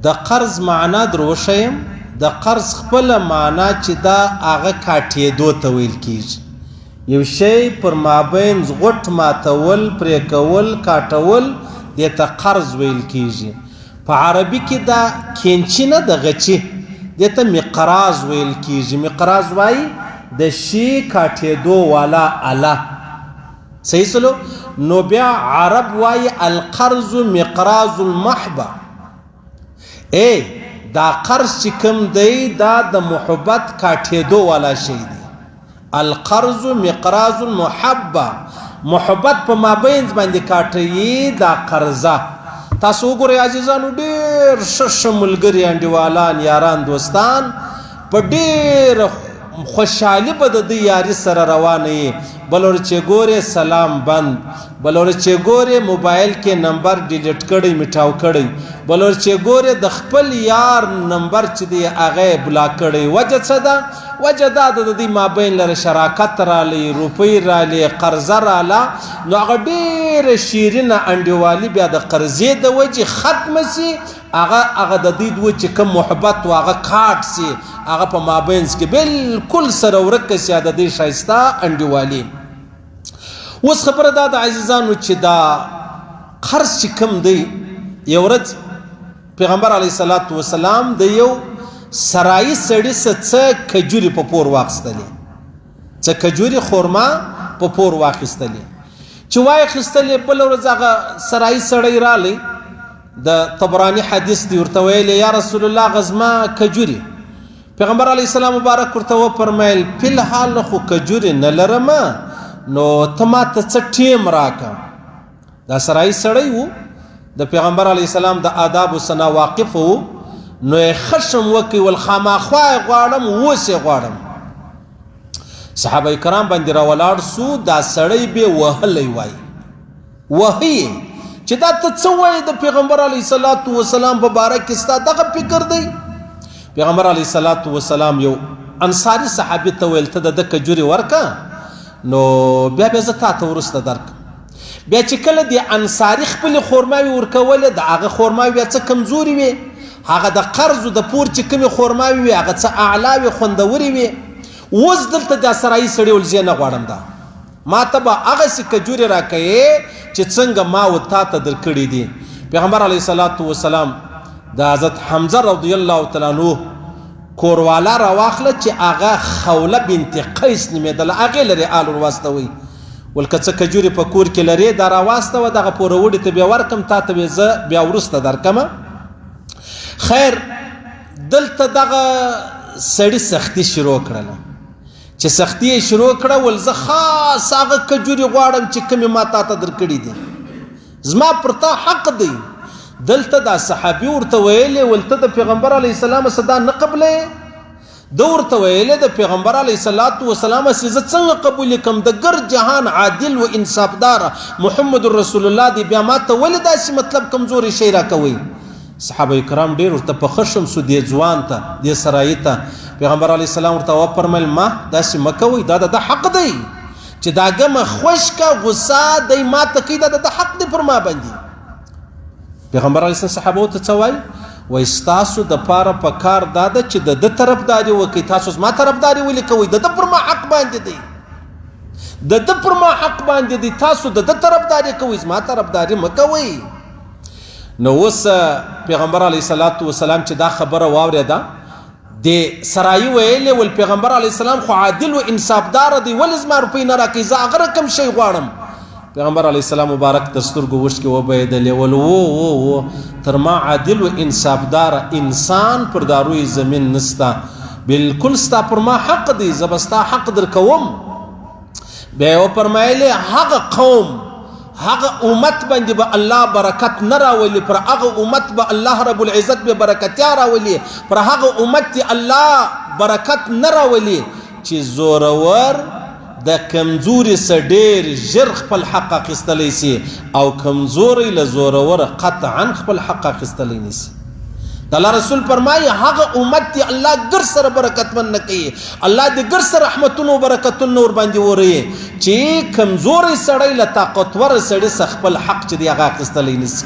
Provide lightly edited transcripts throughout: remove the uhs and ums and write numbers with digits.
د قرض معنا در وښیم، د قرض خپله معنا چې ده هغه کاټېدو ته ویل کېږي. یو شی پر مابین غوټ ماتول، پرې کول، کاټول دې ته قرض ویل کېږي. په عربي کې دا کینچي نه ده غچي، دې ته مقراض ویل کېږي. مقراض وایي د شي کاټېدو والا اله. صحیح سلو نو بیا عرب وایي القرض مقراض المحبه. اے دا قرض چې کوم دی دا د محبت کاټېدو والا شی دی. القرض مقراض المحبه، محبت په مابینځ باندې کاټوي دا قرضه. تاسو وګورئ عزیزانو، ډېر ښه ښه ملګري، انډیوالان، یاران، دوستان په ډېره خوشحالي به د دوی یاري سره روانه یي، بل ورځ چې ګورې سلام بند، بل ورځ چې ګورې موبایل کې نمبر ډیلیټ کړی، میټاو کړی، بل ورځ چې ګورې د خپل یار نمبر چې دی هغه یې بلاک کړی. وجه څه ده؟ وجه دا ده د دوی مابین لره شراکت رالی، روپۍ رالی، قرضه راله، نو هغه ډېره شیرینه انډیوالي بیا د قرضې د وجې ختمه سي. هغه هغه د دوی دوه چې کوم محبت و هغه کاټ سي، هغه په مابینځ کې بالکل سره ورکه سي د دوی ښایسته انډیوالي. اوس خبره دا ده عزیزانو چې دا قرض چې کوم دی، یو ورځ پیغمبر علیه الصلاة والسلام د یو سرایي سړي څه کجوري په پور واخیستلې، څه کجوري خورما په پور واخیستلې. چې وایخیستلې بله ورځ هغه سرایي سړی رالی، د طبراني حدیث دی، ورته ویل یا رسول الله غزما کجوري. پیغمبر علی السلام مبارک ورته وفرمایل فل حال خو کجوري نه لرم، نو ته ما ته څه ټیم راکه. دا سرای سړی وو، د پیغمبر علی السلام د آداب سنا واقف وو، نو یې خشم وکي ول خامخوا غواړم، اوس یې غواړم. صحابه کرام باندې راولاړ سو، دا سړی به وهلی وای، وهي چې دا ته څه وایې د پیغمبر علیه الصلاة والسلام په باره کې ستا دغه فکر دی. پیغمبر علیه الصلاة والسلام یو انصاري صحابي ته ویل ته د ده کجورې ورکه، نو بیا بیا زه تا ته وروسته درکم. بیا چې کله د انصاري خپلې خورماوې ورکولې، د هغه خورماوې بیا څه کمزورې وې، هغه د قرض د پور چې کومې خورماوې وې هغه څه اعلی وې، خوندورې وې. اوس دلته د سرایي سړي ول زه نه غواړم، دا ما ته به هغسې کجورې راکوې چې څنګه ما و تا ته درکړي دي. پیغمبر علیه الصلاة والسلام د حضرت حمزه رضی الله تعالی عنه کوروالا راواخله چې هغه خوله بنت قیس نومېدله، هغې لرې آل ورواستوئ، ول که څه کجورې په کور کې لرې دا راواستوه، دغه پوروړي ته بیا ورکم، تا ته به زه بیا وروسته درکم. خیر دلته دغه سړي سختي شروع کړله، چې سختي یې شروع کړه ول زه خاص هغه کجوري غواړم چې کومې ما تا ته درکړي دي، زما پر تا حق دی. دلته دا صحابي ورته ویلې ول ته د پیغمبر علیه السلام څه دا نه قبلې؟ ده ورته ویلې د پیغمبر علیه الصلاة والسلام څه زه څنګه قبول کم، د ګرد جهان عادل و انصافدار محمد رسول الله دی، بیا ما ته ولې داسې مطلب کمزوری شی راکوئ؟ صحابه کرام ډېر ورته په خشم سو دې ځوان ته، دې سرایي ته. پیغمبر علیه السلام ورته وفرمایل ما داسې مه کوئ، دا د ده حق دی چې دا ګمه خشکه غصه دی ما ته کوي، دا د ده حق دی پر ما باندې. پیغمبر علیه السلام صحابو ته څه وایي؟ وایي ستاسو دپاره په کار دا ده چې د ده طرفداري وکړئ، تاسو زما طرفداري ولې کوئ؟ د ده پر ما حق باندې دی، د ده پر ما حق باندې دی، تاسو د ده طرفداري کوئ، زما طرفداري مه کوئ. نو اوس پیغمبر علیه الصلاة والسلام چې دا خبره واورېده، د سرایي ویلې ول پیغمبر علیه السلام خو عادل و انصافدار دی، ولې زما روپۍ نه راکوي، زه هغه رقم شی غواړم. پیغمبر علیه السلام مبارک د سترګو اوښکې وبهېدلې، ول و و و تر ما عادل و انصافدار انسان پر دا روی زمین نسته، بالکل ستا پر ما حق دی، زه به ستا حق درکوم. بیا یې وفرمایلې هغه قوم هغه امت باندې به الله برکت نه راولي، پر هغه امت به الله رب العزت به برکتیا راولي، پر هغه امت دی الله برکت نه راولي چې زورور د کمزوري څخه ډېر ژر خپل حق اخیستلی سي او کمزوری له زورور قطعا خپل حق اخیستلی نسی. د الله رسول فرمایي هغه امت دی الله ګر سره برکتمن نه کوي، الله دې ګر سره رحمتونو او برکتونو ور باندې وروي چې کمزوری سړی له طاقتور سړي څخه خپل حق چې دی هغه اخیستلی نسی.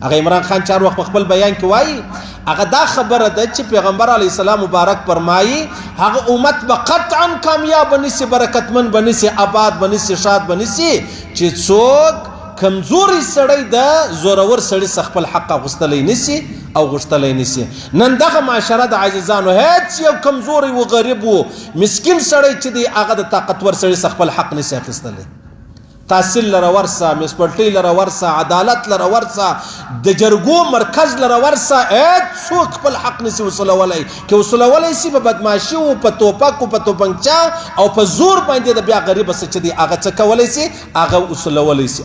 هغه عمران خان چې هر وخت په خپل بیان کې وایي، هغه دا خبره ده چې پیغمبر علی السلام مبارک فرمایي، هغه امت به قطعا کامیاب نسی، برکتمن به نسی، آباد به نسی، ښاد به نسی چې څوک کمزوري سړی د زورور سړي څخه خپل حق اخیستلی نسی او غوښتلی نسی. نن دغه معاشره د عزیزانو، هیڅ یو کمزوری و غریب و مسکین سړی چې دی هغه د طاقتور سړي څخه خپل حق نسی اخیستلی. تحصیل لره ورسه، میسپلټۍ لره ورسه، عدالت لره ورسه، د جرګو مرکز لره ورسه، هیڅوک خپل حق نسی وصولولی. که وصولولی سي په بدمعاشي او په توپک او په توپنګچا او په زور باندې د بیا غریب څه چې دی هغه څه کولی سي، هغه وصولولی سي.